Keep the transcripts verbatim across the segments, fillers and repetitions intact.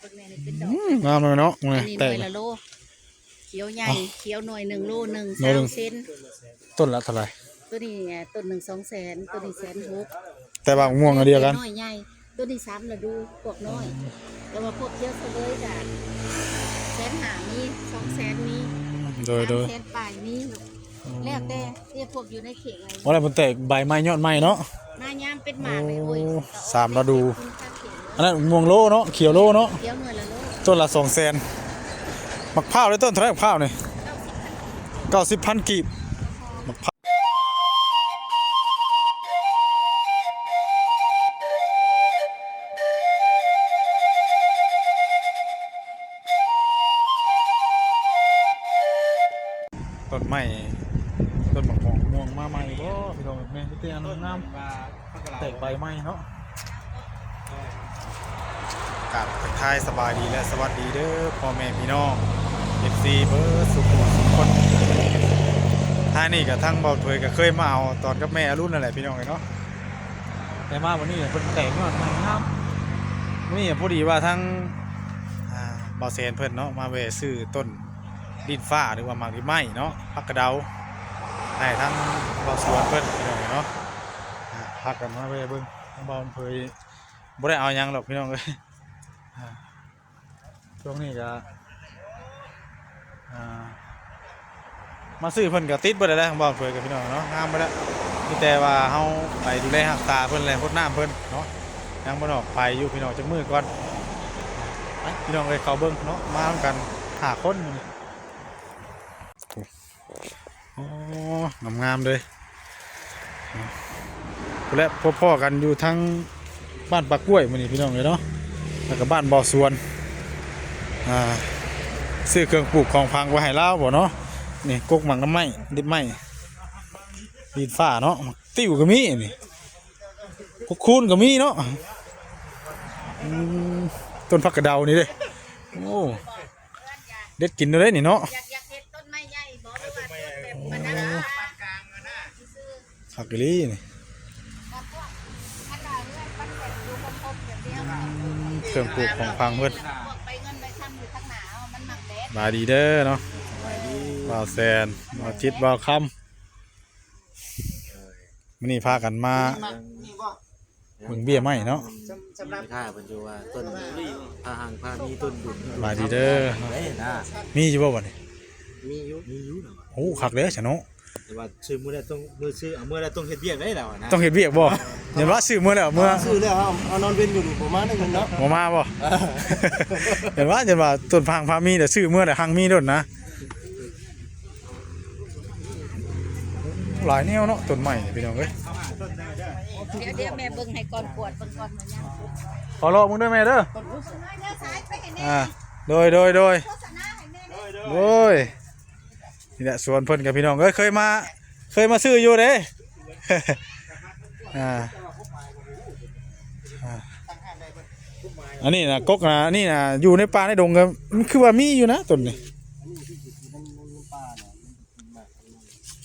เบิ่งแม่นี่เป็นดอก อืม งามเลยเนาะ อันนี้ห แต น่ ก วยละโล เขียวใหญ่ เอ้า เขียวหน่วยหนึ่งโลหนึ่ง หน่วยหนึ่ง สามเซน ต้นละเท่าไหร่ ตัวนี้อ่ะ ต้นหนึ่งสองแสน ตัวนี้แสนหก แต่ว่าม่วงอันเดียวกัน น้อยใหญ่ ตัวนี้สามฤดู พวกน้อย แต่ว่าพวกเขียวเสวยกะแสนห้ามี สองแสนมี โดย โดย สามแสนปลายมี แล้วแต่ เนี่ยพวกอยู่ในเข่งอะไร ว่าอะไรมันแตกใบไม้ยอดไม้เนาะ มายามเป็นหมากเลย โอ้ โอ้ย สามฤดู อันนั้นม่วงโลเนาะ เขียวโลเนาะ เขียวหน่วยละโล ต้นละสองแสน หมากพร้าวได้ต้นเท่าไหร่ หมากพร้าวนี่ เก้าสิบพันกีบ หมากพร้าว ต้นไม้ ต้นหมากม่วงม่วงมาใหม่บ่พี่น้อง แม่นแต่อันงาม แตกใบใหม่เนาะ กราบทักทายสบายดีและสวัสดีเด้อพ่อแม่พี่น้อง เอฟซี เบิดสุขุสุขคน ท้ายนี่ก็ทั้งเบาเถยก็เคยมาเอาตอนกับแม่อรุณนั่นแหละพี่น้องเนาะ แต่มาวันนี้เพิ่นแตกยอดใหม่งาม วันนี้พอดีว่าทั้ง อ่า เบาแสนเพิ่นเนาะ มาแวะซื้อต้น ลิ้นฟ้าหรือว่าหมากลิ้นไม้เนาะ ผักกระเดา ให้ทั้งเบาสวนเพิ่นพี่น้องเนาะ อ่า พากันมาแวะเบิ่ง ทางเบาเถยบ่ได้เอาหยังหรอกพี่น้องเอ้ย อ่า ช่วงนี้ก็ อ่า มาซื้อเพิ่นก็ติดเบิดแล้วแหละ ทางเบาเถยกับพี่น้องเนาะ งามไปแล้ว มีแต่ว่าเฮาไปดูแลรักษาเพิ่นแหละ รดน้ำเพิ่นเนาะ ยังบ่ได้ออกไปอยู่พี่น้อง จักมื้อก่อน ไปพี่น้องเอ้ย เข้าเบิ่งเนาะ มากันห้าคนมื้อนี้ โอ้ งามๆเลย และพบพ้อกันอยู่ทั้งบ้านปากกล้วยมื้อนี้พี่น้องเอ้ยเนาะ แล้วก็บ้านบ่อสวน อ่า ซื้อเครื่องปลูกของฝังไว้ให้ลาวบ่เนาะ นี่กกหมากน้ำไม้ ดิบไม้ ดินฟ้าเนาะ หมากติ้วก็มีนี่ กกคูนก็มีเนาะ อืม ต้นผักกระเดานี่เด้ โอ้ เด็ดกินเด้อนี่เนาะ อยาก อยากเฮ็ดต้นไม้ใหญ่บ่ หรือว่าต้นแบบบรรดา คักอีหลีนี่ เครื่องปลูกของฝังเพิ่น ไปเงินไปคำอยู่ข้างหน้า มันมักแดด สบายดีเด้อเนาะ บ่าวแสน บ่าวจิต บ่าวคำ มื้อนี้พากันมา นี่บ่ เบิ่งเบี้ยไม้เนาะ สำ สำหรับ ค่าเพิ่นอยู่ว่าต้นพาหังพามีต้นบุญ สบายดีเด้อ เด้นะ มีอยู่บ่บัดนี้ มีอยู่ มีอยู่นะ โอ้ คักเด้อซะเนาะ แต่ว่าซื้อมื้อใดต้อง มื้อซื้อ เอามื้อใดต้องเฮ็ดเวียกได้แล้วนะ ต้องเฮ็ดเวียกบ่ เห็นว่าซื้อมื้อแล้ว มื้อ ซื้อแล้ว เอา เอานอนเว้นอยู่นี่ บ่มาได้เงินเนาะ บ่มาบ่ เห็นว่า เห็นว่าต้นพาหังพามี แต่ซื้อมื้อใดหังมีโลดนะ หลายแนวเนาะ ต้นไม้นี่พี่น้องเอ้ย เดี๋ยว เดี๋ยวแม่เบิ่งให้ก่อน กวดเบิ่งก่อนว่ายัง ขอเลาะมึงด้วยแม่เด้อ อ่า โดย โดย โดย โฆษณาให้แม่แน่ โดย นี่แหละสวนเพิ่นกับพี่น้องเอ้ย เคยมา เคยมาซื้ออยู่เด้ อ่า อ่า อันนี้นะ กกนะ อันนี้นะ อยู่ในป่าในดงก็ มันคือว่ามีอยู่นะต้นนี้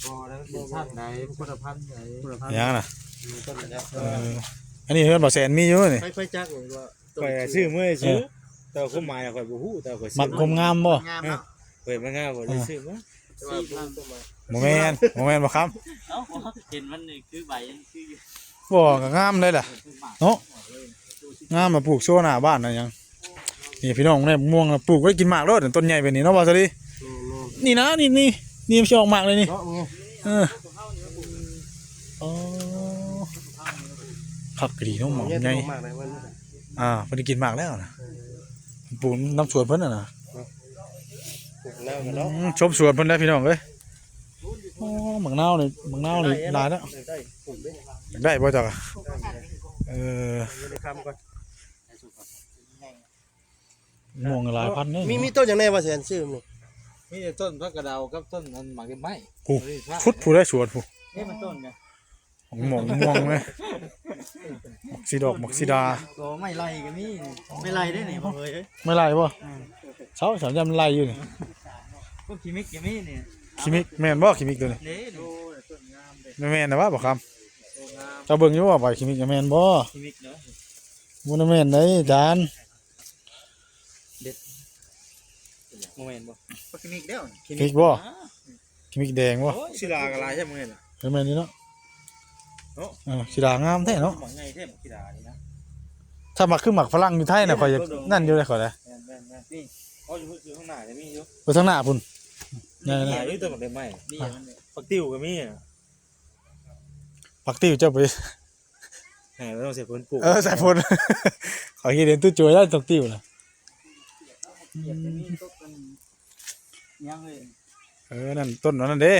บ่ได้เป็นพันธุ์ใด คนละพันธุ์ใด คนละพันธุ์ หยังน่ะ มีต้นเดียว เออ อันนี้เฮือนบ่าวแสนมีอยู่นี่ ไป ไปจักหรือว่า ข้อยซื้อเมื่อซื้อ เออ แต่ว่าความหมายข้อยบ่ฮู้ แต่ข้อยซื้อ มักความงามบ่ งามเนาะ เออ ข้อยมางาม ข้อยเลยซื้อมา บ่แม่น บ่แม่นบ่ครับ เอ้า เห็นมันนี่คือใบนี่คืออยู่ บ่ ก็งามเลยล่ะ เนาะ งามมาปลูกโซนหน้าบ้านน่ะหยัง นี่พี่น้อง เนี่ยม่วงน่ะปลูกไว้กินหมากโลด ต้นใหญ่แบบนี้เนาะ บ่าวสาลี แม่นๆ นี่นะ นี่ นี่ นี่มันสิออกหมากเลยนี่ เนาะ เออ อ๋อ คักดีเนาะ หมากใหญ่ ออกหมากเลยมัน อ่า เพิ่นได้กินหมากแล้วนะ ปลูกนำสวนเพิ่นน่ะนะ ปลูกนำเนาะ อืม ชมสวนเพิ่นแล้วพี่น้องเอ้ย โอ้ หมากนาวนี่ หมากนาวนี่หลายแล้ว ได้ ปลูกได้ ได้บ่เจ้า เออ ไม่ได้ค้ำก่อน ม่วงหลายพันเนี่ย มี มีต้นอย่างแน่ว่าแสนซื้อนี่ มีแต่ต้นผักกระเดากับต้นอันหมากไม้ ผู้ พุดผู้ได้สวนผู้ นี่มันต้นไง ม่วง ม่วงเลย หมากสีดอก หมากสีดา โอ้ ไม่ไล่ก็มี ไม่ไล่ได้นี่บ่เอ้ย ไม่ไล่บ่ อืม เช้าสามยามไล่อยู่นี่ พวกขี้มิกก็มีนี่ ขี้มิกแม่นบ่ ขี้มิกตัวนี้ นี่นี่ บ่แม่นนะว่าบ่คำ โอ้ งาม เจ้าเบิ่งอยู่ว่าใบขี้มิกแม่นบ่ ขี้มิกเนาะ บ่แม่นได้อาจารย์ บ่แม่นบ่ ปักนิกเด้อ พริกบ่ อ้า พริกแดงบ่ โอ้ย ศิลาก็หลายใช่มื้อนี้น่ะ เออ แม่นอยู่เนาะ เนาะ เออ ศิลางามแท้เนาะ หมากใหญ่แท้ หมากศิลานี่นะ ถ้าหมากคือหมากฝรั่งอยู่ไทยน่ะ ข้อยอยากนั่นอยู่เลยข้อยนะ แม่นๆๆ นี่ เอาอยู่ อยู่ข้างหน้าจะมีอยู่ ไปทางหน้าพุ่น นี่ นี่ นี่ นี่ ตัวหมากใบไม้ นี่ อ่ะ มันเนี่ย ผักติ้วก็มีอะ ผักติ้วเจ้าไป แหม มันต้องใส่ฝนปลูก เออ ใส่ฝน ข้อยคิดเห็นตู้จวยแล้วผักติ้วน่ะ อืม ยังเลย เออ นั่นต้นนั้นเด้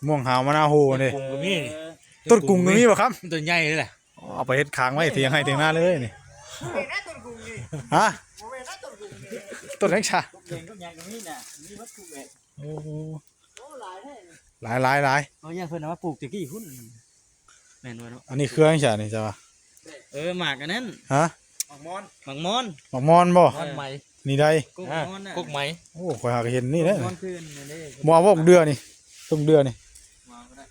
ม่วงหาวมะนาวโหเด้ กุ้งก็มี เออ ต้นกุ้งก็มีบ่ครับ ต้นใหญ่เลยแหละ อ๋อ เอาไปเฮ็ดค้างไว้เถียงให้เถียงนาเลยนี่ ฮะ ต้นแดงชา ต้นแดงก็ยังก็มีน่ะ มีวัตถุแหละ โอ้ โอ้ หลายแท้ หลายหลายหลาย เอาเนี่ยเพิ่นเอามาปลูกตะกี้พุ่น แม่นบ่เนาะ อันนี้เครือหยังนี่จ้ะวะ เออ หมากอันนั้น ฮะ หมากมอน หมากมอน หมากมอนบ่ มอนไหม นี่ได้ กกมอนน่ะ กกไหม โอ้ ข้อยหาก็เห็นนี่แหละ มอนคืออันนี้เด้ บ่เอาบ่เดือนี่ ต้นเดือนี่ วางก็ได้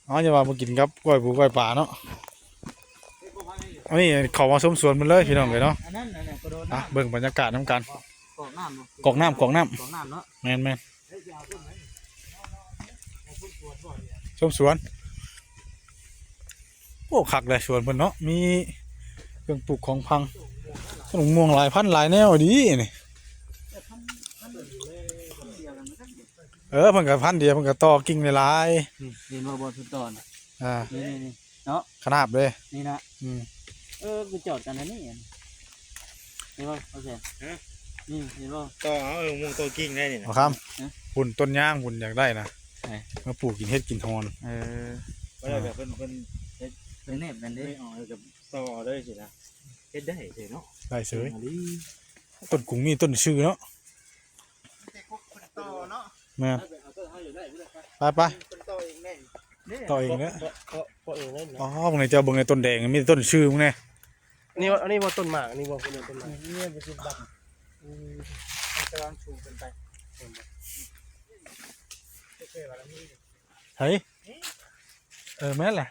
อ๋อ จะว่ามากินกับก้อยปูก้อยปลาเนาะ อันนี้เข้ามาชมสวนมันเลยพี่น้องเอ้ยเนาะ อันนั้น อันนั้นกระโดด อ่ะ น้ำ เบิ่งบรรยากาศนำกัน กอกน้ำบ่ กอกน้ำ กอกน้ำ กอกน้ำเนาะ แม่นๆ ชมสวน โอ้ คักเลยสวนเพิ่นเนาะ มีเครื่องปลูกของพัง ต้นม่วงหลายพันหลายแนวดีนี่ เออ เพิ่นก็พันเดียว เพิ่นก็ต่อกิ่งหลายๆ นี่ เห็นบ่ บ่สุดตอน อ่า นี่ๆๆ เนาะ ขนาบเลย นี่นะ อืม เออ กูจอดกันอันนี้ เห็นบ่ โอเค ฮะ นี่ เห็นบ่ ต่อเอา เออ ม่วงต่อกิ่งได้นี่นะ เอาครับ ฮะ พุ่นต้นยางพุ่นอยากได้นะ ไหน มาปลูกกินเห็ดกินหอน เออ บ่ได้แบบเพิ่น เพิ่นเฮ็ด เพิ่นแนบกันเด้ ไม่เอา แล้วก็ต่อเอาได้สินะ เฮ็ดได้เด้เนาะ ได้เสย อันนี้ ต้นกุ้งมีต้นชื่อเนาะ แต่พวกเพิ่นต่อเนาะ แม่น เอาต้นเฮาอยู่ได้บ่ได้ ไปไป เพิ่นต่อเองแม่น ต่อเองเด้อ เพาะ เพาะ เพาะเองเลยนะ อ๋อ พวกนี้เจ้าเบิ่งในต้นแดง มีแต่ต้นชื่อมึงแน่ นี่ว่า อันนี้ว่าต้นหมาก อันนี้ว่าต้นหมาก นี่มันเป็นบัก อืม มันจะวางสูงเกินไป เฮ้ย เออ แม่นแหละ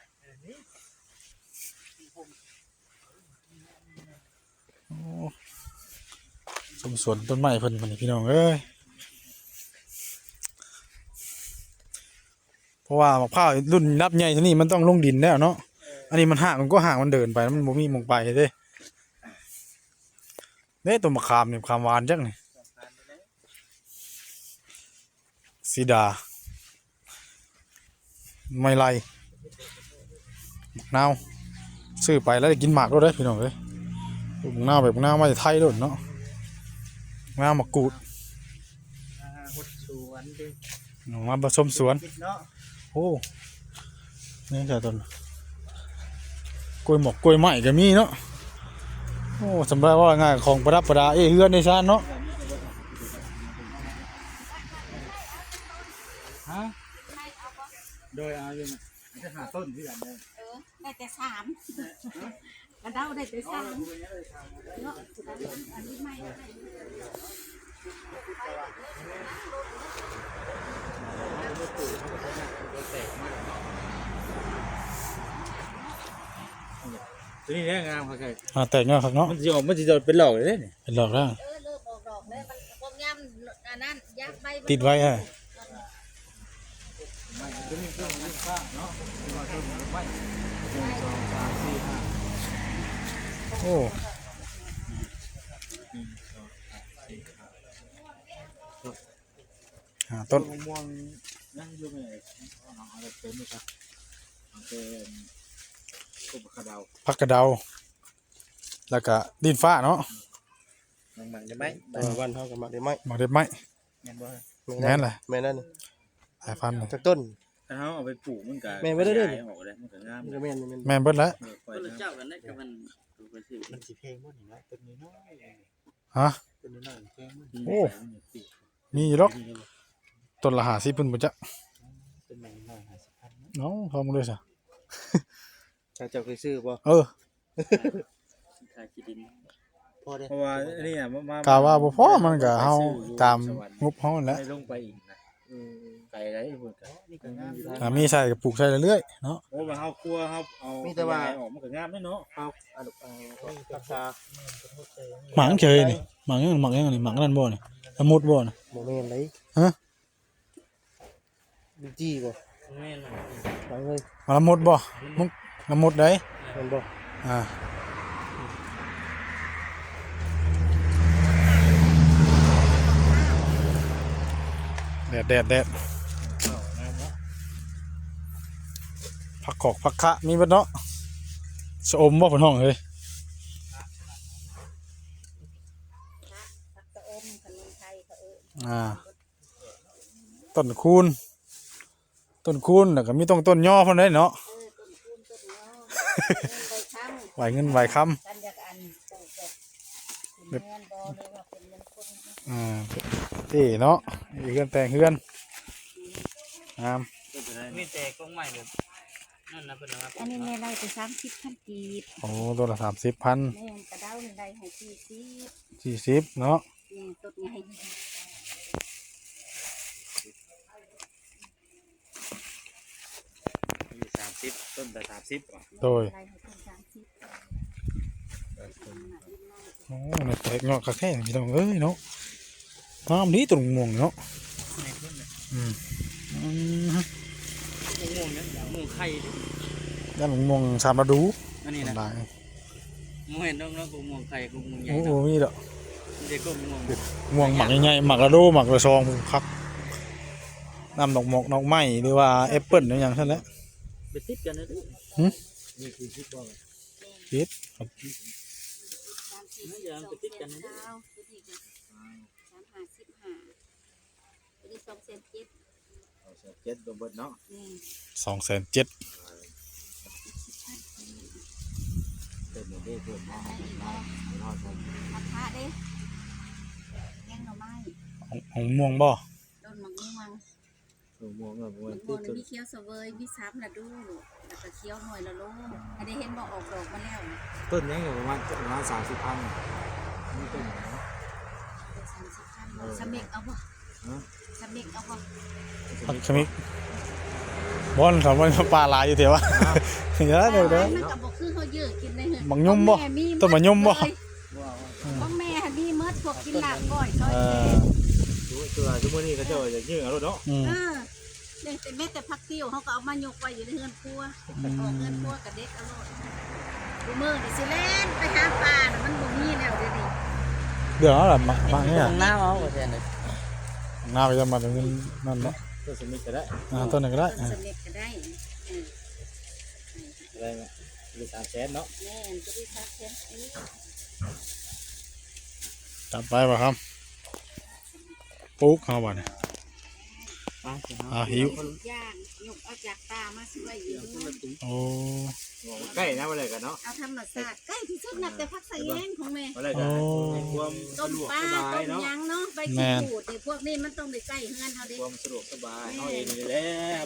โอ้ ชมสวนต้นไม้เพิ่นมื้อนี้พี่น้องเอ้ย เพราะว่ามะพร้าวรุ่นนับใหญ่เท่านี้มันต้องลงดินแล้วเนาะ อันนี้มันหากมันก็หากมันเดินไป มันบ่มีหม่องไปเด้ เด้ ต้นมะขามนี่ มะขามหวานจังนี่ สีดา ไม่ไล่ หมากนาว ซื้อไปแล้วได้กินหมากโลดเด้อพี่น้องเอ้ย ปลูกหมากนาว แบบหมากนาวมาจากไทยโลดเนาะ หมากนาว หมากกรูด มาหาหดสวนเด้อ เอามาผสมสวน คิดเนาะ โอ้ นี่จ้ะต้น กล้วยหมอกกล้วยไม้ก็มีเนาะ โอ้ สำหรับว่าง่ายของประดับประดา เอ้ย เฮือนในชานเนาะ ฮะ โดยเอาอยู่นะ จะหาต้นที่กันได้ เออ ได้แต่สาม กระเด้าได้แต่สาม เนาะ อันนี้ไม่ได้ ตัวนี้แหละงามครับ อ่า แตกยอดครับเนาะ มันสิออก มันสิเป็นดอกเลยเด้นี่ เป็นดอกแล้ว เออ เริ่มออกดอกแล้ว มันพวกย่ำอันนั้น ย่ำใบมัน ติดไว้ฮะ ตัวนี้ต้นมันสร้างเนาะ ตัวต้นไม้ หนึ่ง สอง สาม สี่ ห้า โอ้ หนึ่ง สอง สาม สี่ ห้า ห้าต้น มะม่วงนั่งอยู่ไหน เอาอะไรเต็มเลยครับ เอาเป็นต้นผักกระเดา ผักกระเดา แล้วก็ดินฟ้าเนาะ หมากได้ไหม เออ บ้านเฮาก็หมากได้ไหม หมากได้ไหม แม่นบ่ แม่นแหละ แม่นนั่น หลายพันเลย จักต้น ถ้าเฮาเอาไปปลูกมันก็ แม่นบ่ได้เด้อ ขยายออกแล้วมันก็งาม มันก็แม่น แม่น แม่นเบิดแล้ว เออ ปล่อย คนละ นะ เจ้ากันได้กับมัน มันสิแพงบ่นี่เนาะ ต้นน้อยๆ ฮะ ต้นน้อยๆแพงบ่ โอ้ มีอยู่ดอก ต้นละห้าสิบพุ้นบ่จ๊ะ ต้นน้อยๆ ห้าสิบพันเนาะ น้องทองเลยซะ ถ้าเจ้าเคยซื้อบ่ เออ ขายที่ดิน พอเด้ เพราะว่าอันนี้อะ มา กะว่าบ่พอ มันกะเฮาตามงบเฮานั่นแหละ ให้ลงไปอีกนะ อืม ได้เพิ่นก็ อ่า มีใส่ก็ปลูกใส่เรื่อยๆเนาะ โอ้ ว่าเฮาครัวเฮาเอา มีแต่ว่า ขยายออกมันก็งามเด้เนาะ เอาอัน เอารักษา หมากเฉยนี่ หมากหยัง หมากหยังนี่ หมากนั่นบ่นี่ ละมุดบ่นี่ บ่แม่นได๋ ฮะ ลิ้นจี่บ่ แม่นหมากเลย หมากละมุดบ่ มึง ละมุดได๋ แม่นบ่ อ่า แดด แดด แดด ผักขอกผักคะมีเบิดเนาะ ชะอมบ่เพิ่นฮ้องเฮ้ย ผักชะอม คันเมืองไทยเขาเอิ้น อ่า ต้นคูน ต้นคูน แล้วก็มีต้น ต้นยอพร้อมเด้เนาะ เออ ต้นคูน ต้นยอ เงินใบคำ ไหวเงินไหวคำ กันอยากอันปลูกแบบ แบบ เงินบ่ หรือว่าเป็นเงินคน อ่า เท่เนาะ มีเฮือนแต่งเฮือน งาม มีแต่กรงไม้แบบ นั่นนะเพิ่นว่า อันนี้แม่ไล่ไปสามสิบพันกีบ โอ้ ต้นละสามสิบพัน แม่นกระเด้านี่ไล่ให้สี่สิบ สี่สิบเนาะ นี่ต้นใหญ่ มีสามสิบ ต้นละสามสิบ โดย ไล่ให้ต้นสามสิบ โอ้ นี่แตกยอดคักแท้พี่น้องเอ้ยเนาะ งามดีต้นม่วงเนาะ อืม อืม ม่วงเนี่ยม่วงไข่ดิ ด้านม่วงสามฤดู อันนี้นะ หลาย ม่วงเห็นดอกเนาะ ม่วงไข่ ม่วงใหญ่ โอ้โห เนาะ มีดอก มีแต่ก็ม่วง ม่วงหมากใหญ่ๆ หมากละโล หมากละซองคัก น้ำดอกหมอกดอกไม้ หรือว่าแอปเปิ้ลหรือหยังซั่นแหละ ไปติดกันนะดิ หึ นี่คือคิดว่า ติด สามห้าสิบห้า ตัวนี้สองแสนเจ็ด สองแสนเจ็ด เบิดเนาะ อืม สองแสนเจ็ด เติมเด้เพิ่มเนาะ ได้อีกบ่ รอดเพิ่ม ผักคะเด้ แกงหน่อไม้ ของ ของม่วงบ่ ต้นมะม่วง ม่วงอะม่วง มะม่วงนี่มีเขียวเสวย มีสามฤดู แล้วก็เขียวหน่วยละโล อันนี้เห็นบ่ออกดอกมาแล้ว ต้นยังอยู่ประมาณ ประมาณสามสิบพัน นี่ต้นหยัง ต้นสามสิบพัน เออ สเม็กเอาบ่ ฮะ สเม็กเอาบ่ ผักสมิก บ่อนสามวันปลาหลายอยู่เถอะวะ ฮะ เดี๋ยวนะ เดี๋ยวนะ มันก็บ่คือเขาเยอะกินในเฮือน บักยมบ่ ของแม่มี ต้นบักยมบ่ หมดเลย ของแม่มีหมด พวกกินลาบก้อยซอย เออ แซ่บ โอ้ย ตัว ตัวมื้อนี้เขาเจ้าอยากยื่นเอารถเนาะ อืม เออ เนี่ย แต่แม้แต่ผักติ้วเขาก็เอามายกไว้อยู่ในเฮือนครัว อืม ออกเฮือนครัวกับเด็กเอาโลด ทุกมื้อนี่สิแล่นไปหาปลาน่ะ มันบ่มีแล้วเดี๋ยวนี้ เดี๋ยวเอาล่ะ มา มาเนี่ย ของน้าเอาก็แทนเลย ของน้าไปจะมาถึงนั่นเนาะ ต้นสมิกก็ได้ อ่า ต้นไหนก็ได้ ต้นสมิกก็ได้ อืม อะไรเนี่ย หรือสามแสนเนาะ แม่น ก็ได้สามแสน จัดไปบ่ครับ ปุ๊กเข้าบ่เนี่ย ไป อ่า หิว ย่าง ยกเอาจากป่ามาช่วยอยู่ โอ้ ใกล้นะ มาเลยกันเนาะ เอาธรรมชาติ ใกล้ที่สุดนับแต่ผักสะแยงของแม่ มาเลยกัน โอ้ ความ ต้ม สะดวก ปลา สบาย ต้ม เนาะ หยังเนาะ ใบ แม่ ขี้ น หูดนี่ พวกนี้มันต้องได้ใกล้เฮือนเฮาเด้ ความสะดวกสบาย แม่ เฮาเองนี่แหละ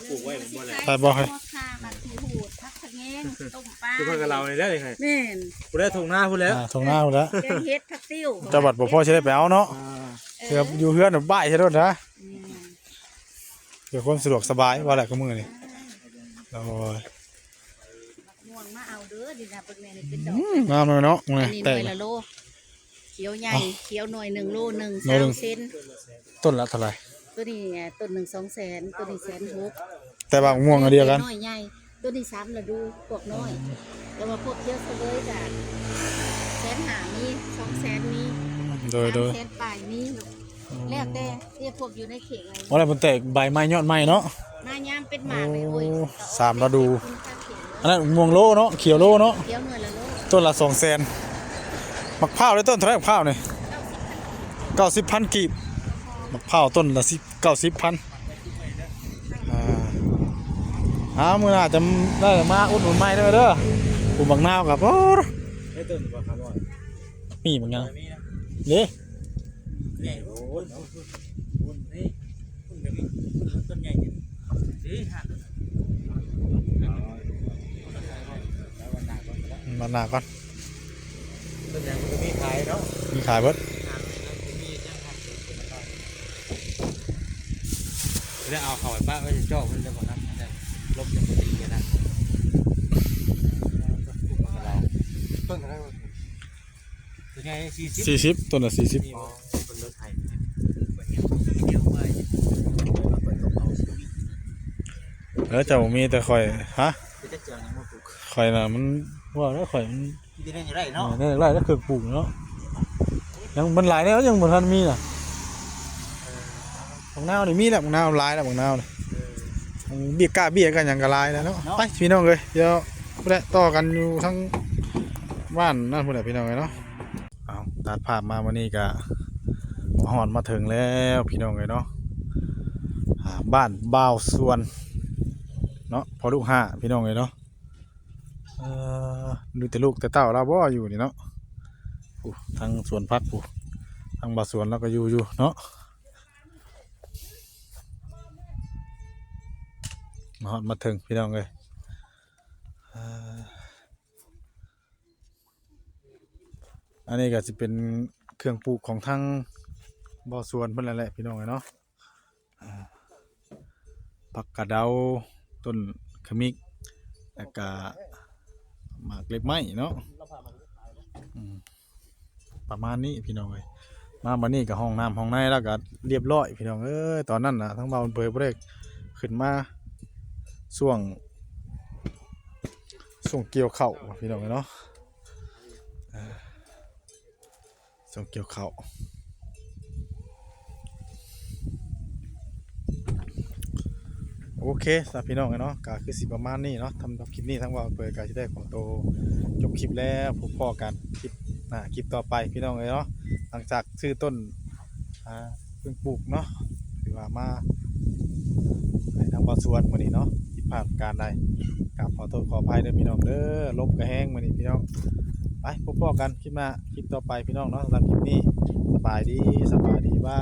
ปลูกไว้มันบ่ได้ ใช่บ่ให้ พวกข่า หมากขี้หูด ผักสะแยง ต้มปลา คือพากันเรานี่แหละนี่ไง แม่น ผู้ได้ทงหน้าผู้แล้ว อ่า ทงหน้าผู้แล้ว แกงเห็ด ผักติ้ว แต่บัดบ่พอสิได้ไปเอาเนาะ อ่า เออ เดี๋ยวอยู่เฮือนบ่ายซะโดนนะ อืม เพื่อความสะดวกสบายว่าแหละก็มื้อนี่ โอ้ย ม่วงมาเอาเด้อ นี่นะ เบิ่งแม่นี่เป็นดอก อืม งามเลยเนาะ มื้อ อัน นี้ นี้ แต หน่ ก วยละโล เขียวใหญ่ เอ้า เขียวหน่วยหนึ่งโลหนึ่ง หน่วยหนึ่ง สามเซน ต้นละเท่าไหร่ ตัวนี้ อ่า ต้นหนึ่งสองแสน ตัวนี้แสนหก แต่ว่าม่วงอันเดียวกัน น้อยใหญ่ ตัวนี้สามฤดู พวกน้อย แต่ว่าพวกเขียวเสวยก็แสนห้ามี สองแสนมี โดย โดย สามแสนปลายมี แล้วแต่ เนี่ย พวกอยู่ในเขตอะไร อ๋อ แล้วมันแตกใบใหม่ยอดใหม่เนาะ มายามเป็นหมากเลย โอ้ โอ้ย สามฤดู อันนั้นม่วงโลเนาะ เขียวโลเนาะ เขียวหน่วยละโล ต้นละสองแสน หมากพร้าวได้ต้นเท่าไหร่ หมากพร้าวนี่ เก้าสิบพันกีบ หมากพร้าวต้นละสิบ เก้าสิบพัน อ่า เอามื้อหน้าจะได้มาอุดหนุนใหม่เด้อ เด้อ ปลูกหมากนาวกับ โอ้ ได้ต้นบ่ครับ มีบางอย่าง มีนะ เด้ นี่ โอ้ย นี่ ต้นใหญ่นี่ นี่ ห้าต้น มาหน้าก่อน ต้นใหญ่มันก็มีขายเนาะ มีขายเบิด เอ แล้วเอาเข้าไปปะไว้จะจ่อมันจะบ่นะลบจะบ่ตีกันนะ ต้นเท่าไหร่วะ ตัวใหญ่สี่สิบ สี่สิบ ต้นละสี่สิบ นี่มันเป็นรถไถเดียวไปเปิดกระเป๋าชีวิต แล้วเจ้ามีแต่ข่อย ฮะ จะเจอยังมาปลูก ข่อยน่ะมันว่าแล้วข่อยมัน ที่ได้ยังไงเนาะ ได้หลายแล้วเครื่องปลูกเนาะ ยังมันหลายแล้วยังบ่ทันมีน่ะ บักนาวนี่มีแล้ว บักนาวหลายแล้ว บักนาวนี่เบี้ยก้าเบี้ยกันหยังก็หลายแล้วเนาะ ไปพี่น้องเอ้ย เดี๋ยวพุ้นแหละต่อกันอยู่ทั้งบ้านนั่นพุ้นแหละพี่น้องเอ้ยเนาะ เอาตัดภาพมาวันนี้ก็มาฮอดมาถึงแล้วพี่น้องเอ้ยเนาะ อ่า บ้านบ่าวสวนเนาะ พ่อลูกห้าพี่น้องเอ้ยเนาะ เอ่อ ดูแต่ลูกแต่เต้าเราบ่อยู่นี่เนาะ ผู้ ทั้งสวนผักผู้ ทั้งบ่าวสวนเราก็อยู่อยู่เนาะ มาฮอดมาถึงพี่น้องเอ้ย เอ่อ อันนี้ก็สิเป็นเครื่องปลูกของทั้งบ่าวสวนเพิ่นนั่นแหละพี่น้องเอ้ยเนาะ อ่า ผักกาดดาว ต้นขมิก แล้วก็หมากเล็บไม้เนาะ อืม ประมาณนี้พี่น้องเอ้ย มาบัดนี้ก็ห้องน้ำห้องในแล้วก็เรียบร้อยพี่น้องเอ้ย ตอนนั้นน่ะทั้งบ่าวเผยบ่ได้ขึ้นมาช่วง ช่วงเกี่ยวข้าวพี่น้องเอ้ยเนาะ อ่า ช่วงเกี่ยวข้าว โอเคสำหรับพี่น้องเนาะ ก็คือสิประมาณนี้เนาะ สำหรับคลิปนี้ทั้งบ่าวเผยก็สิได้ขอตัวจบคลิปแล้ว พบพ้อกันคลิปหน้าคลิปต่อไปพี่น้องเอ้ยเนาะ หลังจากซื้อต้น อ่า เพิ่งปลูกเนาะ ถือว่ามาให้ทั้งบ่าวสวนมื้อนี้เนาะ ผิดพลาดประการใด กราบขอโทษขออภัยเด้อพี่น้องเด้อ ลมก็แฮงมื้อนี้พี่น้อง ไปพบพ้อกันคลิปหน้าคลิปต่อไปพี่น้องเนาะ สำหรับคลิปนี้ สบายดี สบายดี บ๊า